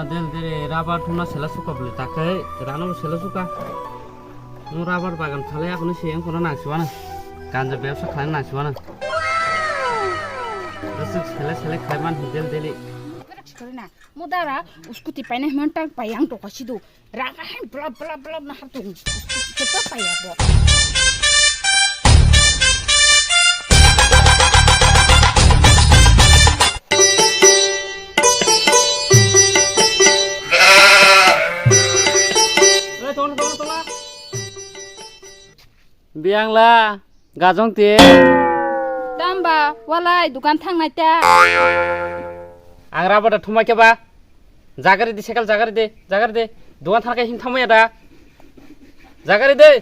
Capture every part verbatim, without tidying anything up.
Del del rubber thumna sela suka bole takai rano sela suka. Nwng rubber bagan khalai akono se wngkha nang siwana. Ganja bebsa khalai nang siwana. Bwswk sele sele khlai man hi del deli. Mo dara scooty paina himon tang pai ang tokha sidu. Raga hai blab blab blab na hartung. Kita paya bo. Biang la, gajong te. Tamba, walai, dukan thang nai ta. Ang rubber da thumai khe ba. Jagari de, sekal jagari de, jagari de. Dukan thang khe him thamaya da. Jagari de.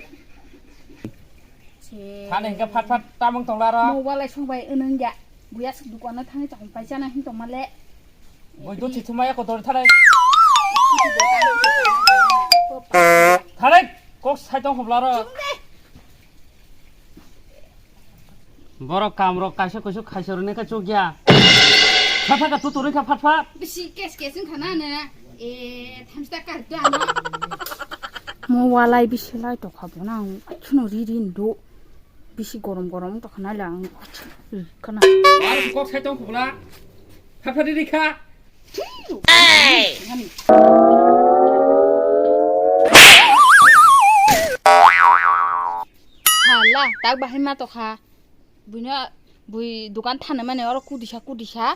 Thani hingke phat phat tamung tong laro. Mo walai song bai eneng ya. Buya sik dukan na thang chong pai chana him tong male. Boi duthi thumaya ko dori tharai. Tharai kok sai tong hobla ro. Borok kam rok kaisa kuisuk khaisa rwni kha chukya. Phat phat ka tuturwi kha phat phat. Bisi kes kes wngkha na ne. E thamsa kar do ano. Mo walai bisi lai tokha bo na ang achuno ri ri ndo. Bisi gorom gorom wng tongkha nai le ang. Khana. Aro kok sai tong khobla. Phat phat ri kha. Hala, tak bahai ma tokha. Buino bui dukan thana mane oro kudisa kudisa.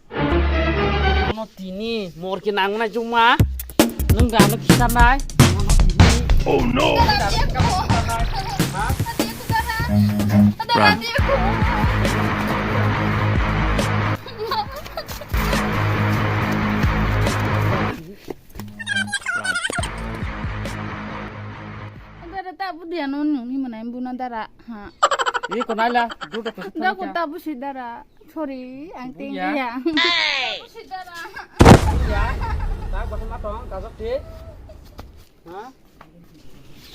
Kono tini mor ke nang na juma. Nung da no khisa nai. Oh no. Dara ta budiano nungni manai buna dara ha. Ni ko naila duda ko. Da ko ta busi dara. Sorry, ang tengya. Busi dara. Ya. Ta ko ma tong ka jok ti. Ha?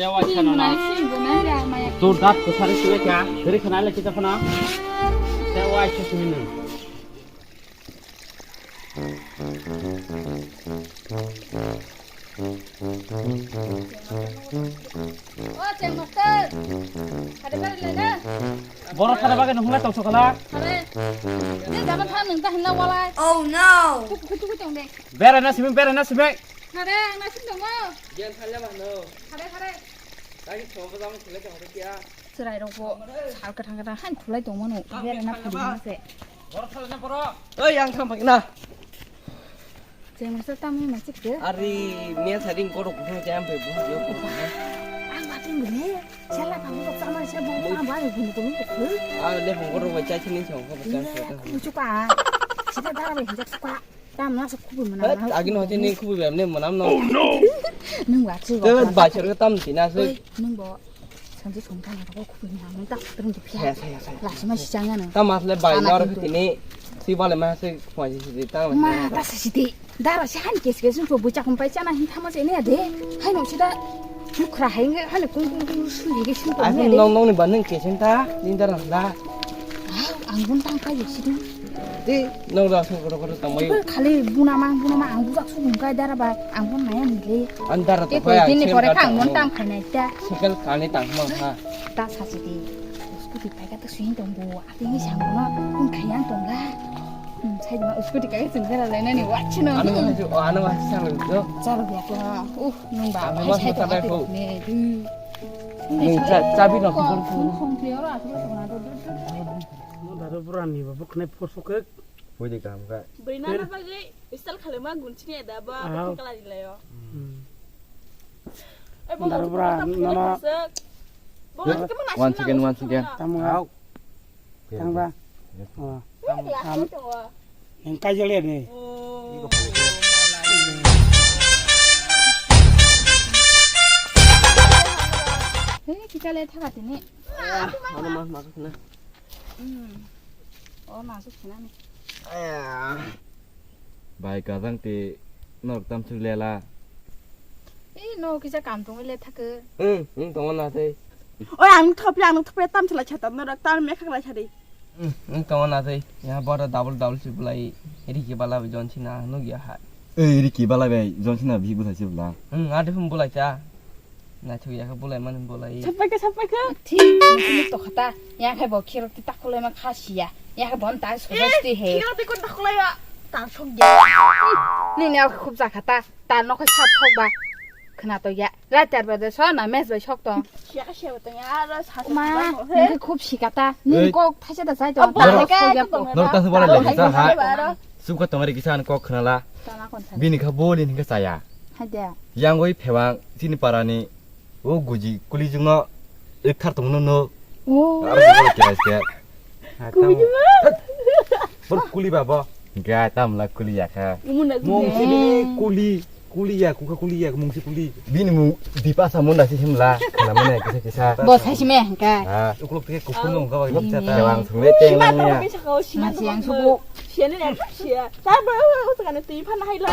Te wai khana na. Dur dat ko sari sui kya. Deri khana le kita phana. Te wai se sui nung. O cheng master. Hade bari le na. Borok khana bagwi nung hwnla tong sokala. Hade. Ni jaman than nung ta hwnla walai. Oh no. Kuku kuku tong de. Bere na simi, bere na simi. Hade ang na simi tong mo. Gian than le ma no. Hade hade. Tagi thong ko jang khule tong hade kya. Chwrairokbo sal kwthang kwthang haino thulai tongmano, berana phulima se. Oi, ang thang phai na. Chengmasa tamni machik de. Ari, miya saring korok kuthung jam phai bu jo ko. Ang batin bele. Sela kamu kok sama se bu ang ba ni bunu bunu ko. Ah, le hong korok bai chai chini song ko. Kuchuka. Sida dara bai hinjak suka. Tam na se khubui mwnam. Agin hote ni khubui bam ne mwnam no. Oh no. Nung ba chu. Te ba char tam tina se. Nung bo. Sanji song ta na ko khubui mwnam ta terung de pya. Lasi ma si chang na. Tam asle bai nor tini. Si bale ma se khwa ji si ta. Ma ta sa si ti. Dara se han kes kes so bu cha khum pai cha na hin thama se ne de. Hai no si da. Nukra hai nge hale kung kung kung sui ge sui kong. Aku nong nong ni ba nung keseng ta, ni dara la. Ang bun tang kai si du. Di nong da su koro koro tang mai. Khali buna mang buna mang ang bujak su kai dara ba ang bun naya ni le. An dara to koi dini pore kang bun tang khai nai ta. Sekel kani tang mang ha. Ta sa si di. Scooty pai ka ta sui tong bo. Tini samung no kung khayang tong la. Hmm, sai ma scooty kai sung kara lai nani watch no. Ano ma haju, ano ma haju salo do. Chalo biya ko. Uh, nung ba. Ano ma sai to ta ko. Ne. Hmm. Nung cha, chabi no ko. Nung song thio ra, thio ra, thio ra. Mo daro pura ni ba bukne poso ke. Hoi de kam ka. Beri nana bagai, istal khale ma gunchini ada ba, kala di layo. Hmm. Daro pura nana. One second, one second. Tamo. Thangba. Oh. Ang, ang kajole ni. Hei, kita le thaga tini. Ano ma ma na. Hmm. Oh, masuk sini. Bai kajang ti nok tam suk lela. Ih, no kisa kam tong le thake. Hmm, hmm, tong na te. Oi, ang thopre, ang thopre tam sala chata no rak tam me khakla chari. Hmm, hmm, tong na te. Ya bora double double si bulai. Eri ki bala bi jon si na no gya ha. Ei, Ricky, balai bai, John Cena bihik bwthai se bwla. Hmm, adi phun bulai cha. Naithok ya khe bulai mani bulai. Sapai khe, sapai khe. Thik, nini to khata. Yang khai bo khirok ti takhulai ma kha siya. Yang khai bon tai so sti he. Khirok ti kon takhulai ya. Ta sok ya. Nini al khub ja khata. Ta no khai sap sok ba. Khna to ya. Rai tar ba de so na mes bai sok to. Siya khe siya ba tanya aro sa sa. Ma, nini khub sikata. Nini kok thaisa da sai to. Nor ta se bulai le kisa ha. Sukha tongari kisa an kok khna la. Bini kha boli ni kha chaya. Haida. Yang oi phewang chini parani o guji kuli jungno ek thar tongno no. O. Aro bolo kya kya. Kuli jungno. Bor kuli babo. Ga tamla kuli ya kha. Mung si bini kuli. Kuli ya, kukha kuli ya, mung si kuli. Bini mung Dipasa Munda si himla, khana mane kisa kisa. Bo sai sime hingka. Ah. Ukulok tike kuphur nung ka ba gini chata. Kewang sungle teng lang ya. Masi yang suku. Siya ni yang siya. Sabar, usakan itu ipan hai lo.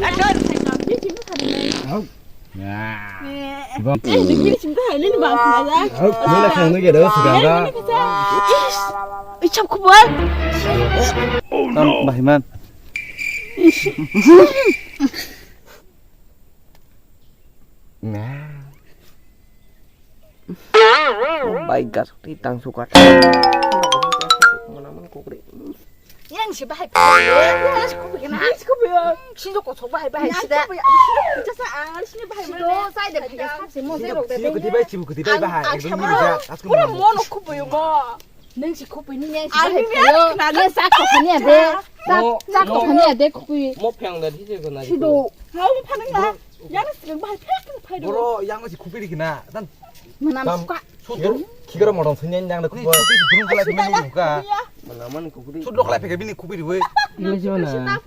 Action. Dia cinta tadi ni. Hau. Ya. Eh, dia cinta hai ni bang. Hau, ni la khang ni ya dah sudah dah. Ih, cap kubur. Tam bahiman. Nah. Bai gas ti tang suka. Mana mana kokri. Yang si bahai. Yang si kubur. Sinjo kosok bahai bahai sida. Jasa ang sini bahai mana. Sido sai de bahai. Simo sai rok de. Sibu kiti bai, sibu kiti bai bahai. Ekdom ni ja. Pura mono kubur mo. Neng si khupui ni neng si bahai phaio. Neng sak to khani ade. Sak to khani ade khupui. Mo phang da thije ko na. Sido. Hau mo phanang la. Yang si bahai phek phai do. Boro yang si khupui ri kina. Tan. Manam suka. Sudur. Khigara modong sini yang da khupui. Khupui si burung kala khupui ka. Manaman khupui. Sudok la phek bini khupui ri we. Ini jona.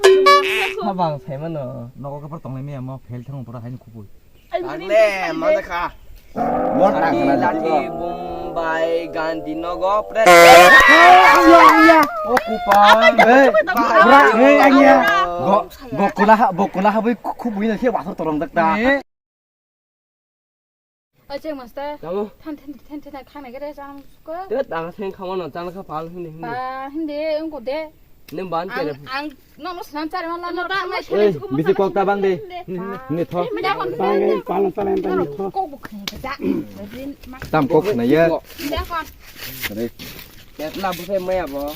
Habang sai mano. Nogo ka par tong le me mo phel thang pura hai ni khupui. Tagle, mana kha? Lati, lati, Bombay, Gandhi Nagar, Pres. Iya, iya. Oh, kupang. Eh, pura, eh, iya. Go, go, kuna ha, go, kuna ha, bui, khu, bui na, siya, wasar tolong dak ta. Aceh, master. Kamu? Than, than, than, than, khang na gere, jam, suka. Tet, ang seng khamano, chan kha pal, hindi, hindi. Pa, hindi, engko de. Neng ban kere. Ang, ang, no, no, senam chari man lama ta mai. Eh, bisi kok ta bang de. Ni tho. Bang, eh, palan, palan, palan, tho. Kok buk ni ta. Tam kok na ya. Re. Tet na bu sai maya bo.